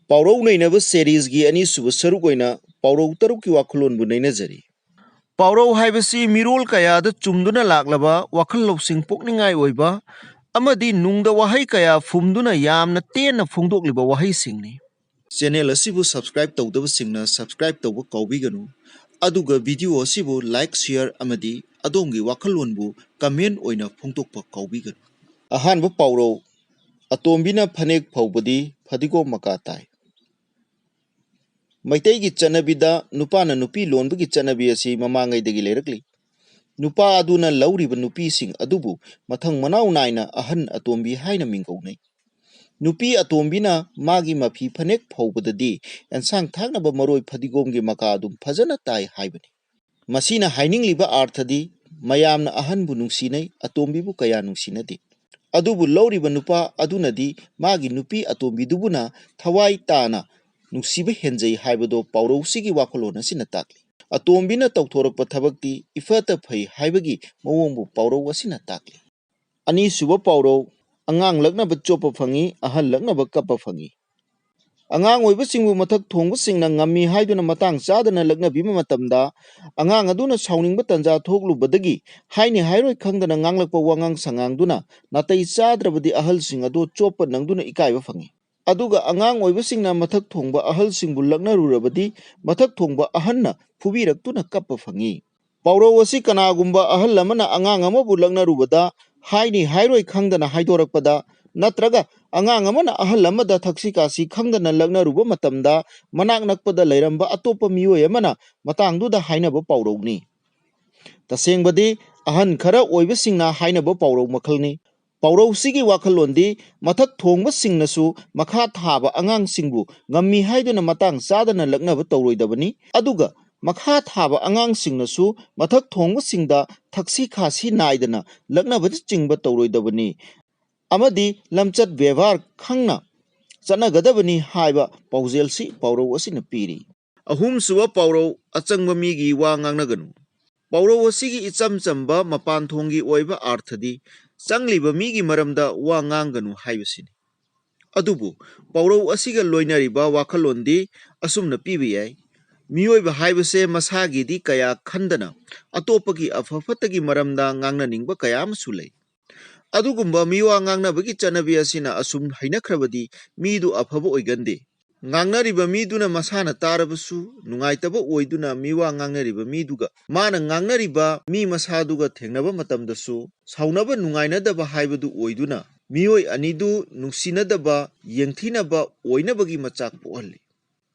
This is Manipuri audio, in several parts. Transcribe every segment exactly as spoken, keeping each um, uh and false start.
ꯄꯥꯎꯔꯧ ꯅꯩꯅꯕ ꯁꯦꯔꯤꯁꯒꯤ ꯑꯅꯤꯁꯨꯕ ꯁꯔꯨꯛ ꯑꯣꯏꯅ ꯄꯥꯎꯔꯧ ꯇꯔꯨꯛꯀꯤ ꯋꯥꯈꯜꯂꯣꯟꯕꯨ ꯅꯩꯅꯖꯔꯤ꯫ ꯄꯥꯎꯔꯧ ꯍꯥꯏꯕꯁꯤ ꯃꯤꯔꯣꯜ ꯀꯌꯥꯗ ꯆꯨꯝꯗꯨꯅ ꯂꯥꯛꯂꯕ ꯋꯥꯈꯜ ꯂꯧꯁꯤꯡ ꯄꯣꯛꯅꯤꯡꯉꯥꯏ ꯑꯣꯏꯕ ꯑꯃꯗꯤ ꯅꯨꯡꯗ ꯋꯥꯍꯩ ꯀꯌꯥ ꯐꯨꯝꯗꯨꯅ ꯌꯥꯝꯅ ꯇꯦꯟꯅ ꯐꯣꯡꯗꯣꯛꯂꯤꯕ ꯋꯥꯍꯩꯁꯤꯡꯅꯤ꯫ ꯆꯦꯅꯦꯜ ꯑꯁꯤꯕꯨ ꯁꯕꯁꯀ꯭ꯔꯥꯏꯕ ꯇꯧꯗꯕꯁꯤꯡꯅ ꯁꯕꯁꯀ꯭ꯔꯥꯏꯕ ꯇꯧꯕ ꯀꯥꯎꯕꯤꯒꯅꯨ꯫ ꯑꯗꯨꯒ ꯚꯤꯗꯤꯑꯣ ꯑꯁꯤꯕꯨ ꯂꯥꯏꯛ, ꯁꯤꯌꯔ ꯑꯃꯗꯤ ꯑꯗꯣꯝꯒꯤ ꯋꯥꯈꯜꯂꯣꯟꯕꯨ ꯀꯃꯦꯟ ꯑꯣꯏꯅ ꯐꯣꯡꯗꯣꯛꯄ ꯀꯥꯎꯕꯤꯒꯅꯨ꯫ ꯑꯍꯥꯟꯕ ꯄꯥꯎꯔꯧ, ꯑꯇꯣꯝꯕꯤꯅ ꯐꯅꯦꯛ ꯐꯧꯕꯗꯤ ꯐꯗꯤꯒꯣꯝ ꯃꯀꯥ ꯇꯥꯏ꯫ ꯃꯩꯇꯩꯒꯤ ꯆꯠꯅꯕꯤꯗ ꯅꯨꯄꯥꯅ ꯅꯨꯄꯤ ꯂꯣꯟꯕꯒꯤ ꯆꯠꯅꯕꯤ ꯑꯁꯤ ꯃꯃꯥꯡꯉꯩꯗꯒꯤ ꯂꯩꯔꯛꯂꯤ꯫ ꯅꯨꯄꯥ ꯑꯗꯨꯅ ꯂꯧꯔꯤꯕ ꯅꯨꯄꯤꯁꯤꯡ ꯑꯗꯨꯕꯨ ꯃꯊꯪ ꯃꯅꯥꯎ ꯅꯥꯏꯅ ꯑꯍꯟ ꯑꯇꯣꯝꯕꯤ ꯍꯥꯏꯅ ꯃꯤꯡ ꯀꯧꯅꯩ꯫ ꯅꯨꯄꯤ ꯑꯇꯣꯝꯕꯤꯅ ꯃꯥꯒꯤ ꯃꯐꯤ ꯐꯅꯦꯛ ꯐꯧꯕꯗꯗꯤ ꯑꯦꯟꯁꯥꯡ ꯊꯥꯛꯅꯕ ꯃꯔꯣꯏ ꯐꯗꯤꯒꯣꯝꯒꯤ ꯃꯀꯥ ꯑꯗꯨꯝ ꯐꯖꯅ ꯇꯥꯏ ꯍꯥꯏꯕꯅꯤ꯫ ꯃꯁꯤꯅ ꯍꯥꯏꯅꯤꯡꯂꯤꯕ ꯑꯥꯔꯊꯗꯤ ꯃꯌꯥꯝꯅ ꯑꯍꯟꯕꯨ ꯅꯨꯡꯁꯤꯅꯩ, ꯑꯇꯣꯝꯕꯤꯕꯨ ꯀꯌꯥ ꯅꯨꯡꯁꯤꯅꯗꯦ꯫ ꯑꯗꯨꯕꯨ ꯂꯧꯔꯤꯕ ꯅꯨꯄꯥ ꯑꯗꯨꯅꯗꯤ ꯃꯥꯒꯤ ꯅꯨꯄꯤ ꯑꯇꯣꯝꯕꯤꯗꯨꯕꯨꯅ ꯊꯋꯥꯏ ꯇꯥꯅ ꯅꯨꯡꯁꯤꯕ ꯍꯦꯟꯖꯩ ꯍꯥꯏꯕꯗꯣ ꯄꯥꯎꯔꯧꯁꯤꯒꯤ ꯋꯥꯈꯜꯂꯣꯟ ꯑꯁꯤꯅ ꯇꯥꯛꯂꯤ꯫ ꯑꯇꯣꯝꯕꯤꯅ ꯇꯧꯊꯣꯔꯛꯄ ꯊꯕꯛꯇꯤ ꯏꯐꯠꯇ ꯐꯩ ꯍꯥꯏꯕꯒꯤ ꯃꯑꯣꯡꯕꯨ ꯄꯥꯎꯔꯧ ꯑꯁꯤꯅ ꯇꯥꯛꯂꯤ꯫ ꯑꯅꯤꯁꯨꯕ ꯄꯥꯎꯔꯧ, ꯑꯉꯥꯡ ꯂꯛꯅꯕ ꯆꯣꯞꯄ ꯐꯪꯏ, ꯑꯍꯜ ꯂꯛꯅꯕ ꯀꯞꯄ ꯐꯪꯏ꯫ ꯑꯉꯥꯡ ꯑꯣꯏꯕꯁꯤꯡꯕꯨ ꯃꯊꯛ ꯊꯣꯡꯕꯁꯤꯡꯅ ꯉꯝꯃꯤ ꯍꯥꯏꯗꯨꯅ ꯃꯇꯥꯡ ꯆꯥꯗꯅ ꯂꯛꯅꯕꯤꯕ ꯃꯇꯝꯗ, ꯑꯉꯥꯡ ꯑꯗꯨꯅ ꯁꯥꯎꯅꯤꯡꯕ ꯇꯟꯖꯥ ꯊꯣꯛꯂꯨꯕꯗꯒꯤ ꯍꯥꯏꯅꯤ ꯍꯥꯏꯔꯣꯏ ꯈꯪꯗꯅ ꯉꯥꯡꯂꯛꯄ ꯋꯥꯉꯥꯡ ꯁꯉꯥꯡꯗꯨꯅ ꯅꯥꯇꯩ ꯆꯥꯗ꯭ꯔꯕꯗꯤ ꯑꯍꯜꯁꯤꯡ ꯑꯗꯨ ꯆꯣꯞꯄ ꯅꯪꯗꯨꯅ ꯏꯀꯥꯏꯕ ꯐꯪꯏ꯫ ꯑꯗꯨꯒ ꯑꯉꯥꯡ ꯑꯣꯏꯕꯁꯤꯡꯅ ꯃꯊꯛ ꯊꯣꯡꯕ ꯑꯍꯜꯁꯤꯡꯕꯨ ꯂꯛꯅꯔꯨꯔꯕꯗꯤ ꯃꯊꯛ ꯊꯣꯡꯕ ꯑꯍꯟꯅ ꯐꯨꯕꯤꯔꯛꯇꯨꯅ ꯀꯞꯄ ꯐꯪꯏ꯫ ꯄꯥꯎꯔꯧ ꯑꯁꯤ ꯀꯅꯥꯒꯨꯝꯕ ꯑꯍꯜ ꯑꯃꯅ ꯑꯉꯥꯡ ꯑꯃꯕꯨ ꯂꯛꯅꯔꯨꯕꯗ ꯍꯥꯏꯅꯤ ꯍꯥꯏꯔꯣꯏ ꯈꯪꯗꯅ ꯍꯥꯏꯗꯣꯔꯛꯄꯗ, ꯅꯠꯇ꯭ꯔꯒ ꯑꯉꯥꯡ ꯑꯃꯅ ꯑꯍꯜ ꯑꯃꯗ ꯊꯛꯁꯤ ꯈꯥꯁꯤ ꯈꯪꯗꯅ ꯂꯛꯅꯔꯨꯕ ꯃꯇꯝꯗ ꯃꯅꯥꯛ ꯅꯛꯄꯗ ꯂꯩꯔꯝꯕ ꯑꯇꯣꯞꯄ ꯃꯤꯑꯣꯏ ꯑꯃꯅ ꯃꯇꯥꯡꯗꯨꯗ ꯍꯥꯏꯅꯕ ꯄꯥꯎꯔꯧꯅꯤ꯫ ꯇꯁꯦꯡꯕꯗꯤ ꯑꯍꯟ ꯈꯔ ꯑꯣꯏꯕꯁꯤꯡꯅ ꯍꯥꯏꯅꯕ ꯄꯥꯎꯔꯧ ꯃꯈꯜꯅꯤ꯫ ꯄꯥꯎꯔꯧꯁꯤꯒꯤ ꯋꯥꯈꯜꯂꯣꯟꯗꯤ ꯃꯊꯛ ꯊꯣꯡꯕꯁꯤꯡꯅꯁꯨ ꯃꯈꯥ ꯊꯥꯕ ꯑꯉꯥꯡꯁꯤꯡꯕꯨ ꯉꯝꯃꯤ ꯍꯥꯏꯗꯨꯅ ꯃꯇꯥꯡ ꯆꯥꯗꯅ ꯂꯛꯅꯕ ꯇꯧꯔꯣꯏꯗꯕꯅꯤ, ꯑꯗꯨꯒ ꯃꯈꯥ ꯊꯥꯕ ꯑꯉꯥꯡꯁꯤꯡꯅꯁꯨ ꯃꯊꯛ ꯊꯣꯡꯕꯁꯤꯡꯗ ꯊꯛꯁꯤ ꯈꯥꯁꯤ ꯅꯥꯏꯗꯅ ꯂꯛꯅꯕꯅꯆꯤꯡꯕ ꯇꯧꯔꯣꯏꯗꯕꯅꯤ ꯑꯃꯗꯤ ꯂꯝꯆꯠ ꯕꯦꯕꯥꯔ ꯈꯪꯅ ꯆꯠꯅꯒꯗꯕꯅꯤ ꯍꯥꯏꯕ ꯄꯥꯎꯖꯦꯜꯁꯤ ꯄꯥꯎꯔꯧ ꯑꯁꯤꯅ ꯄꯤꯔꯤ꯫ ꯑꯍꯨꯝꯁꯨꯕ ꯄꯥꯎꯔꯧ, ꯑꯆꯪꯕ ꯃꯤꯒꯤ ꯋꯥ ꯉꯥꯡꯅꯒꯅꯨ꯫ ꯄꯥꯎꯔꯧ ꯑꯁꯤꯒꯤ ꯏꯆꯝ ꯆꯝꯕ ꯃꯄꯥꯟ ꯊꯣꯡꯒꯤ ꯑꯣꯏꯕ ꯑꯥꯔꯊꯗꯤ ꯆꯪꯂꯤꯕ ꯃꯤꯒꯤ ꯃꯔꯝꯗ ꯋꯥ ꯉꯥꯡꯒꯅꯨ ꯍꯥꯏꯕꯁꯤꯅꯤ꯫ ꯑꯗꯨꯕꯨ ꯄꯥꯎꯔꯧ ꯑꯁꯤꯒ ꯂꯣꯏꯅꯔꯤꯕ ꯋꯥꯈꯜꯂꯣꯟꯗꯤ ꯑꯁꯨꯝꯅ ꯄꯤꯕ ꯌꯥꯏ꯫ ꯃꯤꯑꯣꯏꯕ ꯍꯥꯏꯕꯁꯦ ꯃꯁꯥꯒꯤꯗꯤ ꯀꯌꯥ ꯈꯟꯗꯅ ꯑꯇꯣꯞꯄꯒꯤ ꯑꯐ ꯐꯠꯇꯒꯤ ꯃꯔꯝꯗ ꯉꯥꯡꯅꯅꯤꯡꯕ ꯀꯌꯥ ꯑꯃꯁꯨ ꯂꯩ꯫ ꯑꯗꯨꯒꯨꯝꯕ ꯃꯤꯋꯥ ꯉꯥꯡꯅꯕꯒꯤ ꯆꯠꯅꯕꯤ ꯑꯁꯤꯅ ꯑꯁꯨꯝ ꯍꯩꯅꯈ꯭ꯔꯕꯗꯤ ꯃꯤꯗꯨ ꯑꯐꯕ ꯑꯣꯏꯒꯟꯗꯦ꯫ ꯉꯥꯡꯅꯔꯤꯕ ꯃꯤꯗꯨꯅ ꯃꯁꯥꯅ ꯇꯥꯔꯕꯁꯨ ꯅꯨꯡꯉꯥꯏꯇꯕ ꯑꯣꯏꯗꯨꯅ ꯃꯤꯋꯥ ꯉꯥꯡꯅꯔꯤꯕ ꯃꯤꯗꯨꯒ ꯃꯥꯅ ꯉꯥꯡꯅꯔꯤꯕ ꯃꯤ ꯃꯁꯥꯗꯨꯒ ꯊꯦꯡꯅꯕ ꯃꯇꯝꯗꯁꯨ ꯁꯥꯎꯅꯕ ꯅꯨꯡꯉꯥꯏꯅꯗꯕ ꯍꯥꯏꯕꯗꯨ ꯑꯣꯏꯗꯨꯅ ꯃꯤꯑꯣꯏ ꯑꯅꯤꯗꯨ ꯅꯨꯡꯁꯤꯅꯗꯕ, ꯌꯦꯡꯊꯤꯅꯕ ꯑꯣꯏꯅꯕꯒꯤ ꯃꯆꯥꯛ ꯄꯣꯛꯍꯜꯂꯤ꯫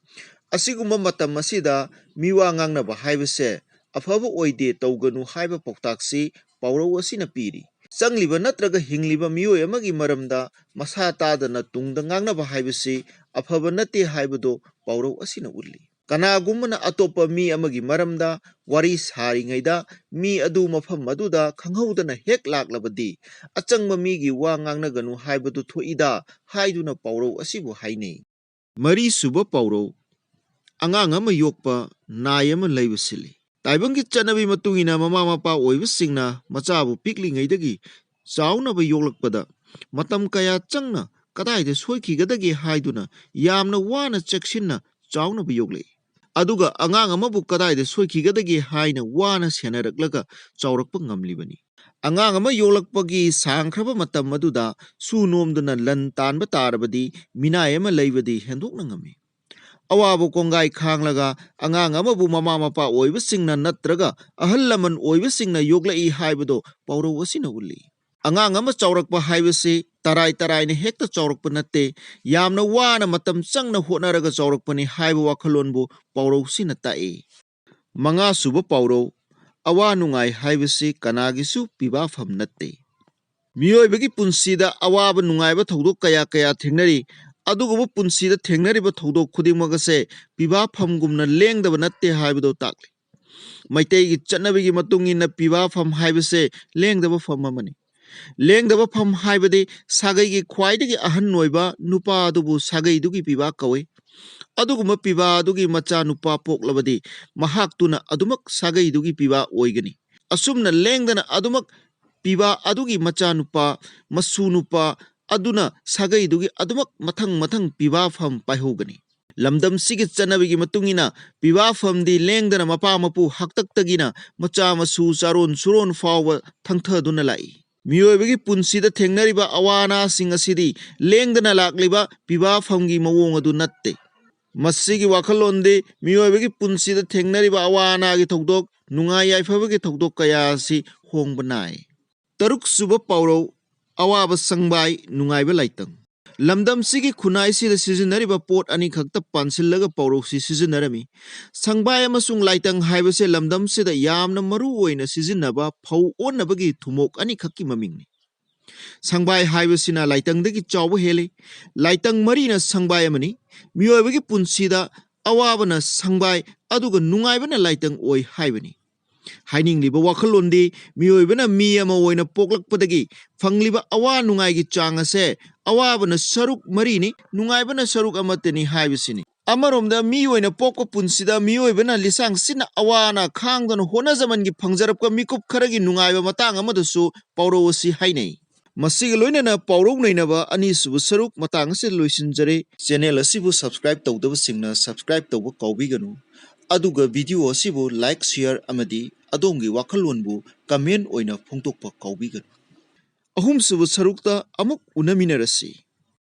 ꯑꯁꯤꯒꯨꯝꯕ ꯃꯇꯝ ꯑꯁꯤꯗ ꯃꯤꯋꯥ ꯉꯥꯡꯅꯕ ꯍꯥꯏꯕꯁꯦ ꯑꯐꯕ ꯑꯣꯏꯗꯦ, ꯇꯧꯒꯅꯨ ꯍꯥꯏꯕ ꯄꯥꯎꯇꯥꯛꯁꯤ ꯄꯥꯎꯔꯧ ꯑꯁꯤꯅ ꯄꯤꯔꯤ꯫ ꯆꯪꯂꯤꯕ ꯅꯠꯇ꯭ꯔꯒ ꯍꯤꯡꯂꯤꯕ ꯃꯤꯑꯣꯏ ꯑꯃꯒꯤ ꯃꯔꯝꯗ ꯃꯁꯥ ꯇꯥꯗꯅ ꯇꯨꯡꯗ ꯉꯥꯡꯅꯕ ꯍꯥꯏꯕꯁꯤ ꯑꯐꯕ ꯅꯠꯇꯦ ꯍꯥꯏꯕꯗꯨ ꯄꯥꯎꯔꯧ ꯑꯁꯤꯅ ꯎꯠꯂꯤ꯫ ꯀꯅꯥꯒꯨꯝꯕꯅ ꯑꯇꯣꯞꯄ ꯃꯤ ꯑꯃꯒꯤ ꯃꯔꯝꯗ ꯋꯥꯔꯤ ꯁꯥꯔꯤꯉꯩꯗ ꯃꯤ ꯑꯗꯨ ꯃꯐꯝ ꯑꯗꯨꯗ ꯈꯪꯍꯧꯗꯅ ꯍꯦꯛ ꯂꯥꯛꯂꯕꯗꯤ ꯑꯆꯪꯕ ꯃꯤꯒꯤ ꯋꯥ ꯉꯥꯡꯅꯒꯅꯨ ꯍꯥꯏꯕꯗꯨ ꯊꯣꯛꯏꯗ ꯍꯥꯏꯗꯨꯅ ꯄꯥꯎꯔꯧ ꯑꯁꯤꯕꯨ ꯍꯥꯏꯅꯩ꯫ ꯃꯔꯤꯁꯨꯕ ꯄꯥꯎꯔꯧ, ꯑꯉꯥꯡ ꯑꯃ ꯌꯣꯛꯄ ꯅꯥꯏ ꯑꯃ ꯂꯩꯕ ꯁꯤꯜꯂꯤ꯫ ꯇꯥꯏꯕꯪꯒꯤ ꯆꯠꯅꯕꯤ ꯃꯇꯨꯡ ꯏꯟꯅ ꯃꯃꯥ ꯃꯄꯥ ꯑꯣꯏꯕꯁꯤꯡꯅ ꯃꯆꯥꯕꯨ ꯄꯤꯛꯂꯤꯉꯩꯗꯒꯤ ꯆꯥꯎꯅꯕ ꯌꯣꯛꯂꯛꯄꯗ ꯃꯇꯝ ꯀꯌꯥ ꯆꯪꯅ ꯀꯗꯥꯏꯗ ꯁꯣꯏꯈꯤꯒꯗꯒꯦ ꯍꯥꯏꯗꯨꯅ ꯌꯥꯝꯅ ꯋꯥꯅ ꯆꯦꯛꯁꯤꯟꯅ ꯆꯥꯎꯅꯕ ꯌꯣꯛꯂꯛꯏ꯫ ꯑꯗꯨꯒ ꯑꯉꯥꯡ ꯑꯃꯕꯨ ꯀꯗꯥꯏꯗ ꯁꯣꯏꯈꯤꯒꯗꯒꯦ ꯍꯥꯏꯅ ꯋꯥꯅ ꯁꯦꯟꯅꯔꯛꯂꯒ ꯆꯥꯎꯔꯛꯄ ꯉꯝꯂꯤꯕꯅꯤ꯫ ꯑꯉꯥꯡ ꯑꯃ ꯌꯣꯛꯂꯛꯄꯒꯤ ꯁꯥꯡꯈ꯭ꯔꯕ ꯃꯇꯝ ꯑꯗꯨꯗ ꯁꯨ ꯅꯣꯝꯗꯨꯅ ꯂꯟ ꯇꯥꯟꯕ ꯇꯥꯔꯕꯗꯤ ꯃꯤꯅꯥꯏ ꯑꯃ ꯂꯩꯕꯗꯤ ꯍꯦꯟꯗꯣꯛꯅ ꯉꯝꯃꯤ꯫ ꯑꯋꯥꯕ ꯀꯣꯡꯒꯥꯏ ꯈꯥꯡꯂꯒ ꯑꯉꯥꯡ ꯑꯃꯕꯨ ꯃꯃꯥ ꯃꯄꯥ ꯑꯣꯏꯕꯁꯤꯡꯅ ꯅꯠꯇ꯭ꯔꯒ ꯑꯍꯜ ꯂꯃꯟ ꯑꯣꯏꯕꯁꯤꯡꯅ ꯌꯣꯛꯂꯛꯏ ꯍꯥꯏꯕꯗꯨ ꯄꯥꯎꯔꯧ ꯑꯁꯤꯅ ꯎꯠꯂꯤ꯫ ꯑꯉꯥꯡ ꯑꯃ ꯆꯥꯎꯔꯛꯄ ꯍꯥꯏꯕꯁꯤ ꯇꯔꯥꯏ ꯇꯔꯥꯏꯅ ꯍꯦꯛꯇ ꯆꯥꯎꯔꯛꯄ ꯅꯠꯇꯦ, ꯌꯥꯝꯅ ꯋꯥꯅ ꯃꯇꯝ ꯆꯪꯅ ꯍꯣꯠꯅꯔꯒ ꯆꯥꯎꯔꯛꯄꯅꯤ ꯍꯥꯏꯕ ꯋꯥꯈꯜꯂꯣꯟꯕꯨ ꯄꯥꯎꯔꯧꯁꯤꯅ ꯇꯥꯛꯏ꯫ ꯃꯉꯥꯁꯨꯕ ꯄꯥꯎꯔꯧ, ꯑꯋꯥ ꯅꯨꯡꯉꯥꯏ ꯍꯥꯏꯕꯁꯤ ꯀꯅꯥꯒꯤꯁꯨ ꯄꯤꯕꯥꯐꯝ ꯅꯠꯇꯦ꯫ ꯃꯤꯑꯣꯏꯕꯒꯤ ꯄꯨꯟꯁꯤꯗ ꯑꯋꯥꯕ ꯅꯨꯡꯉꯥꯏꯕ ꯊꯧꯗꯣꯛ ꯀꯌꯥ ꯀꯌꯥ ꯊꯦꯡꯅꯔꯤ꯫ ꯑꯗꯨꯒꯨꯝꯕ ꯄꯨꯟꯁꯤꯗ ꯊꯦꯡꯅꯔꯤꯕ ꯊꯧꯗꯣꯛ ꯈꯨꯗꯤꯡꯃꯛ ꯑꯁꯦ ꯄꯤꯕꯥꯐꯝꯒꯨꯝꯅ ꯂꯦꯡꯗꯕ ꯅꯠꯇꯦ ꯍꯥꯏꯕꯗꯨ ꯇꯥꯛꯂꯤ꯫ ꯃꯩꯇꯩꯒꯤ ꯆꯠꯅꯕꯤꯒꯤ ꯃꯇꯨꯡ ꯏꯟꯅ ꯄꯤꯕꯥꯐꯝ ꯍꯥꯏꯕꯁꯦ ꯂꯦꯡꯗꯕ ꯐꯝ ꯑꯃꯅꯤ꯫ ꯂꯦꯡꯗꯕ ꯐꯝ ꯍꯥꯏꯕꯗꯤ ꯁꯥꯒꯩꯒꯤ ꯈ꯭ꯋꯥꯏꯗꯒꯤ ꯑꯍꯟ ꯑꯣꯏꯕ ꯅꯨꯄꯥ ꯑꯗꯨꯕꯨ ꯁꯥꯒꯩꯗꯨꯒꯤ ꯄꯤꯕꯥ ꯀꯧꯏ꯫ ꯑꯗꯨꯒꯨꯝꯕ ꯄꯤꯕꯥ ꯑꯗꯨꯒꯤ ꯃꯆꯥꯅꯨꯄꯥ ꯄꯣꯛꯂꯕꯗꯤ ꯃꯍꯥꯛꯇꯨꯅ ꯑꯗꯨꯃꯛ ꯁꯥꯒꯩꯗꯨꯒꯤ ꯄꯤꯕꯥ ꯑꯣꯏꯒꯅꯤ꯫ ꯑꯁꯨꯝꯅ ꯂꯦꯡꯗꯅ ꯑꯗꯨꯃꯛ ꯄꯤꯕꯥ ꯑꯗꯨꯒꯤ ꯃꯆꯥꯅꯨꯄꯥ, ꯃꯁꯨ ꯅꯨꯄꯥ, ꯑꯗꯨꯅ ꯁꯥꯒꯩꯗꯨꯒꯤ ꯑꯗꯨꯃꯛ ꯃꯊꯪ ꯃꯊꯪ ꯄꯤꯕꯥꯐꯝ ꯄꯥꯏꯍꯧꯒꯅꯤ꯫ ꯂꯝꯗꯝꯁꯤꯒꯤ ꯆꯠꯅꯕꯤꯒꯤ ꯃꯇꯨꯡ ꯏꯟꯅ ꯄꯤꯕꯥꯐꯝꯗꯤ ꯂꯦꯡꯗꯅ ꯃꯄꯥ ꯃꯄꯨ ꯍꯥꯛꯇꯛꯇꯒꯤꯅ ꯃꯆꯥ ꯃꯁꯨ ꯆꯥꯔꯣꯟ ꯁꯨꯔꯣꯟ ꯐꯥꯎꯕ ꯊꯪꯊꯗꯨꯅ ꯂꯥꯛꯏ꯫ ꯃꯤꯑꯣꯏꯕꯒꯤ ꯄꯨꯟꯁꯤꯗ ꯊꯦꯡꯅꯔꯤꯕ ꯑꯋꯥ ꯑꯅꯥꯁꯤꯡ ꯑꯁꯤꯗꯤ ꯂꯦꯡꯗꯅ ꯂꯥꯛꯂꯤꯕ ꯄꯤꯕꯥꯐꯝꯒꯤ ꯃꯑꯣꯡ ꯑꯗꯨ ꯅꯠꯇꯦ꯫ ꯃꯁꯤꯒꯤ ꯋꯥꯈꯜꯂꯣꯟꯗꯤ ꯃꯤꯑꯣꯏꯕꯒꯤ ꯄꯨꯟꯁꯤꯗ ꯊꯦꯡꯅꯔꯤꯕ ꯑꯋꯥ ꯑꯅꯥꯒꯤ ꯊꯧꯗꯣꯛ, ꯅꯨꯡꯉꯥꯏ ꯌꯥꯏꯐꯕꯒꯤ ꯊꯧꯗꯣꯛ ꯀꯌꯥ ꯑꯁꯤ ꯍꯣꯡꯕ ꯅꯥꯏ꯫ ꯇꯔꯨꯛ ꯁꯨꯕ ꯄꯥꯎꯔꯧ, ꯑꯋꯥꯕ ꯁꯪꯕꯥꯏ, ꯅꯨꯡꯉꯥꯏꯕ ꯂꯥꯏꯇꯪ꯫ ꯂꯝꯗꯝꯁꯤꯒꯤ ꯈꯨꯟꯅꯥꯏꯁꯤꯗ ꯁꯤꯖꯤꯟꯅꯔꯤꯕ ꯄꯣꯠ ꯑꯅꯤꯈꯛꯇ ꯄꯥꯟꯁꯤꯜꯂꯒ ꯄꯥꯎꯔꯧꯁꯤ ꯁꯤꯖꯤꯟꯅꯔꯝꯃꯤ꯫ ꯁꯪꯕꯥꯏ ꯑꯃꯁꯨꯡ ꯂꯥꯏꯇꯪ ꯍꯥꯏꯕꯁꯦ ꯂꯝꯗꯝꯁꯤꯗ ꯌꯥꯝꯅ ꯃꯔꯨ ꯑꯣꯏꯅ ꯁꯤꯖꯤꯟꯅꯕ ꯐꯧ ꯑꯣꯟꯅꯕꯒꯤ ꯊꯨꯝꯃꯣꯛ ꯑꯅꯤꯈꯛꯀꯤ ꯃꯃꯤꯡꯅꯤ꯫ ꯁꯪꯕꯥꯏ ꯍꯥꯏꯕꯁꯤꯅ ꯂꯥꯏꯇꯪꯗꯒꯤ ꯆꯥꯎꯕ ꯍꯦꯜꯂꯤ꯫ ꯂꯥꯏꯇꯪ ꯃꯔꯤꯅ ꯁꯪꯕꯥꯏ ꯑꯃꯅꯤ꯫ ꯃꯤꯑꯣꯏꯕꯒꯤ ꯄꯨꯟꯁꯤꯗ ꯑꯋꯥꯕꯅ ꯁꯪꯕꯥꯏ ꯑꯗꯨꯒ ꯅꯨꯡꯉꯥꯏꯕꯅ ꯂꯥꯏꯇꯪ ꯑꯣꯏ ꯍꯥꯏꯕꯅꯤ꯫ ꯍꯥꯏꯅꯤꯡꯂꯤꯕ ꯋꯥꯈꯜꯂꯣꯟꯗꯤ ꯃꯤꯑꯣꯏꯕꯅ ꯃꯤ ꯑꯃ ꯑꯣꯏꯅ ꯄꯣꯛꯂꯛꯄꯗꯒꯤ ꯐꯪꯂꯤꯕ ꯑꯋꯥ ꯅꯨꯡꯉꯥꯏꯒꯤ ꯆꯥꯡ ꯑꯁꯦ ꯑꯋꯥꯕꯅ ꯁꯔꯨꯛ ꯃꯔꯤꯅꯤ, ꯅꯨꯡꯉꯥꯏꯕꯅ ꯁꯔꯨꯛ ꯑꯃꯠꯇꯅꯤ ꯍꯥꯏꯕꯁꯤꯅꯤ꯫ ꯑꯃꯔꯣꯝꯗ ꯃꯤ ꯑꯣꯏꯅ ꯄꯣꯛꯄ ꯄꯨꯟꯁꯤꯗ ꯃꯤꯑꯣꯏꯕꯅ ꯂꯤꯁꯥꯡ ꯁꯤꯠꯅ ꯑꯋꯥ ꯑꯅꯥ ꯈꯥꯡꯗꯨꯅ ꯍꯣꯠꯅꯖꯃꯟꯒꯤ ꯐꯪꯖꯔꯛꯄ ꯃꯤꯀꯨꯞ ꯈꯔꯒꯤ ꯅꯨꯡꯉꯥꯏꯕ ꯃꯇꯥꯡ ꯑꯃꯗꯁꯨ ꯄꯥꯎꯔꯧ ꯑꯁꯤ ꯍꯥꯏꯅꯩ꯫ ꯃꯁꯤꯒ ꯂꯣꯏꯅꯅ ꯄꯥꯎꯔꯧ ꯅꯩꯅꯕ ꯑꯅꯤꯁꯨꯕ ꯁꯔꯨꯛ ꯃꯇꯥꯡ ꯑꯁꯤꯗ ꯂꯣꯏꯁꯤꯟꯖꯔꯦ꯫ ꯆꯦꯅꯦꯜ ꯑꯁꯤꯕꯨ ꯁꯕꯁꯀ꯭ꯔꯥꯏꯕ ꯇꯧꯗꯕꯁꯤꯡꯅ ꯁꯕꯁꯀ꯭ꯔꯥꯏꯕ ꯇꯧꯕ ꯀꯥꯎꯕꯤꯒꯅꯨ꯫ ꯑꯗꯨꯒ ꯚꯤꯗꯤꯑꯣ ꯑꯁꯤꯕꯨ ꯂꯥꯏꯛ, ꯁꯤꯌꯔ ꯑꯃꯗꯤ ꯑꯗꯣꯝꯒꯤ ꯋꯥꯈꯜꯂꯣꯟꯕꯨ ꯀꯃꯦꯟ ꯑꯣꯏꯅ ꯐꯣꯡꯗꯣꯛꯄ ꯀꯥꯎꯕꯤꯒꯅꯨ꯫ ꯑꯍꯨꯝꯁꯨꯕ ꯁꯔꯨꯛꯇ ꯑꯃꯨꯛ ꯎꯅꯃꯤꯟꯅꯔꯁꯤ꯫